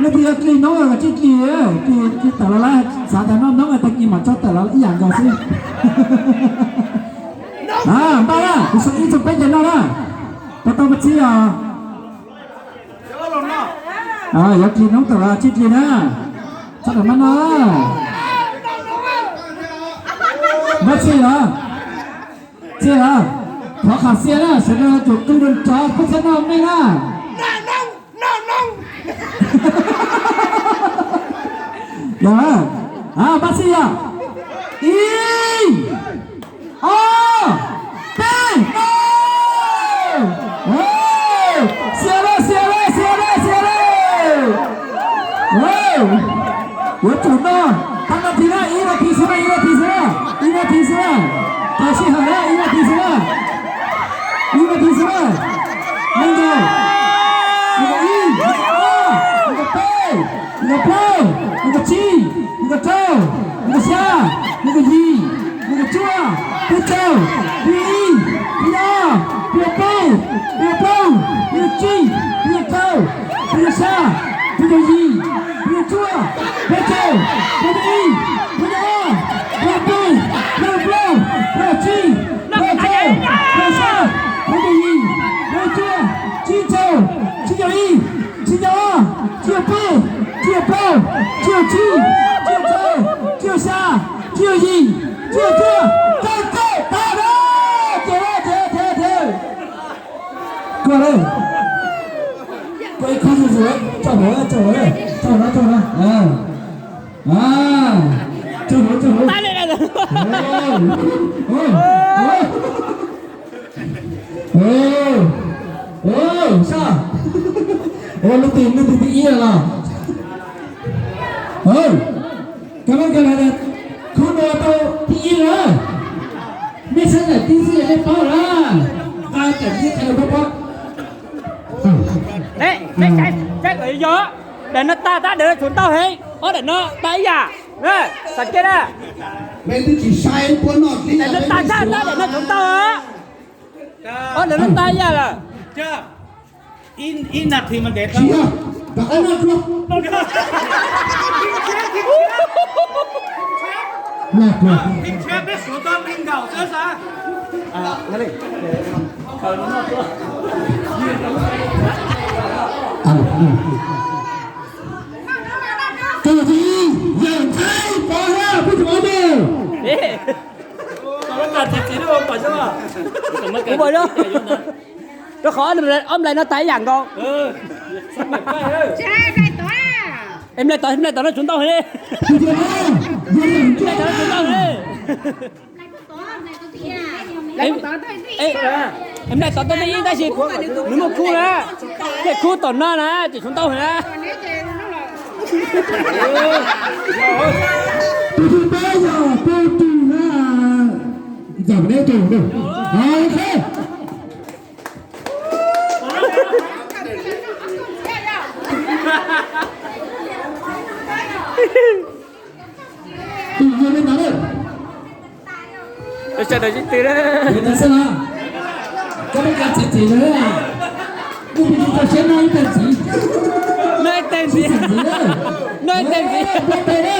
Leej twg yog dlig noob los tsij dlig, dlig tawm los lawm, xav tias noj noob tag kis mam tso tawm los ib yam nkaus xwb. Npaj na, kuv sau ib txog peb ces noj na. Tau tau mas txhij os. Yog dlig noob tawm los tsij dlig na. Txhob dam mab noj. Npaj txhij los. Txhij los. Thov qhov xiab na, sawv daws tsum qw nrov nrov pub txhab noj meej na. Yog, npaj txhij yog ib, ob, peb, noj. Xiab lawm, xiab lawm, xiab lawm, xiab lawm. Yuav tsum noj, thab nas this na, ib nas this xwb na, ib nas this xwb na, ib nas this xwb na. Kawg sij hawm na, ib nas this xwb na. Ib nas this xwb na. Nees nkaum, nees nkaum ib, nees nkaum ob, nees nkaum peb, nees nkaum plaub, nees nkaum tsib, nees nkaum rau, nees nkaum xya, nees nkaum yim, nees nkaum cuaj, peb caug, peb caug ib, peb caug ob, peb caug peb, peb caug plaub, peb caug tsib, peb caug rau, peb caug xya, peb caug yim, peb caug cuaj, peb caug peb, peb caug ib, peb caug ob, peb caug peb, peb caug plaub, peb caug tsib, peb caug rau, peb caug xya, peb caug yim, peb caug cuaj, tsib caug, tsib caug ib, tsib caug ob, tsib caug peb, tsib caug plaub, tsib caug tsib, tsib caug rau, tsib caug xya, tsib caug yim, tsib caug cuaj, kaum caum tag na. Ces, ces, ces, ces. Koj lawm. Koj ib khub zuj zus, tso hauv, tso hauv, tso hauv, tso hauv. Tso hauv, tso hauv. Sab, leej twg, leej twg thib ib los? Koj muab koj hais tias khub no tau thib ib lawm. Nej saib daim tib xwb nej paub lawm. Nqa daim tib qhia rau paub paub. Daim no tag tab daim no tshuav ntau heev, ob daim no tag ib yam. Xam kiag na. Daim no tag tab tab daim no tshuav ntau. Ob daim no tag ib yam lawm. Tus thib ib, Yawm Ntxhais Pov Haj, phooj ywg Pov Haj. Rau qhov ob nplais no tag ib yam nkaus. Es nplais tod, nplais tod no tshuav ntau heev li. Nplais tod no tshuav ntau heev li. Es nplais tod tau thib ib tab sis nws muaj khub na, tej khub tom no na ces tshuav ntau heev na. Tus thib peb yog Pov Twm na. Ntxawm neb tus, ok. Tus yog li ntawd lawm. Sawv daws sib tw na. Li ntawd xwb na. Koj peb kav txiv txiv lawm. Kuj pib tsis tau siab noj ib teg ntxiv. Noj ib teg ntxiv. Noj ib teg ntxiv. Peb teg na.